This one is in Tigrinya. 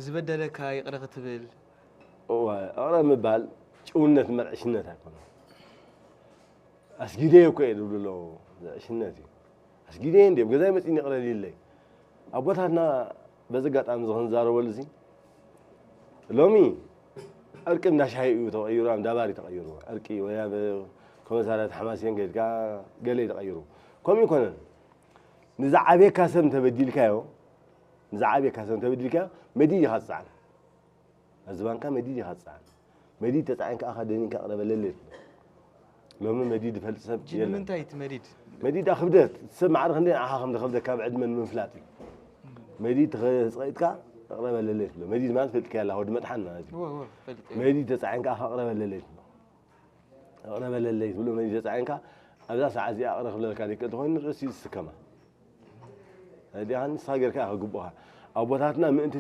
ዝበደለካ ይቕረ ክትብል? እዋ፣ ይቕረ ምባል ጭውነት እምበር ዕሽነት ኣይኮነን። ኣስጊደዮ እኮ እየ ዝብሉ ኣለዉ። ዕሽነት እዩ። ኣስጊደዮ እንድዮም ገዛይ መፂእኒ ይቕረ ኢለይ። ኣቦታትና በዚ ኣጋጣሚ እዚ ክንዛረበሉ እዚ ሎሚ ዕርቂ እንዳ ሻሂ እዩ ተቐይሩ፣ ኣብ እንዳ ባር እዩ ተቐይሩ። ዕርቂ ወይ ኣብ ኮመሳርያት ሓማሴን ከይድካ ገለ እዩ ተቐይሩ። ከምኡ ይኮነን። ንዝዓብየካ ሰብ እንተበዲልካዮ፣ ንዝዓብየካ ሰብ እንተበዲልካዮ መዲድ ኢኻ ትፀዓን። ኣብ ዝባንካ መዲድ ኢኻ ትፀዓን። መዲድ ተፃዒንካ ኢኻ ደኒንካ ይቕረ በለለይ ትብሎ። ሎሚ መዲድ ዝፈልጥ ሰብ ሕጂ የለን። ንምንታይ እቲ መዲድ? መዲድ ክብደት፣ ሰብ ማዕረ ክንደይ ንዓኻ ከም ዝኸብደካ ብዕድመ ንምፍላጥ እዩ። መዲድ ተጸቒጥካ ይቕረ በለለይ ትብሎ። መዲድ ማለት ፈልጥካያ ኣላ፣ ወዲ መጥሓን ማለት እዩ። እወ፣ እወ፣ ፈልጥ እየ። መዲድ ተጻዒንካ ኢኻ ይቕረ በለለይ ትብሎ። ይቕረ በለለይ ትብሎ፣ መዲድ ተጻዒንካ ኣብዛ ሰዓት እዚኣ ይቕረ ክብለልካ ዘይክእል ተኾይኑ ርእሲ ዝስከማ። እዚኣ ንስኻ ጌርካ ኢኻ ግቡእኻ። ኣቦታትና ምእንቲ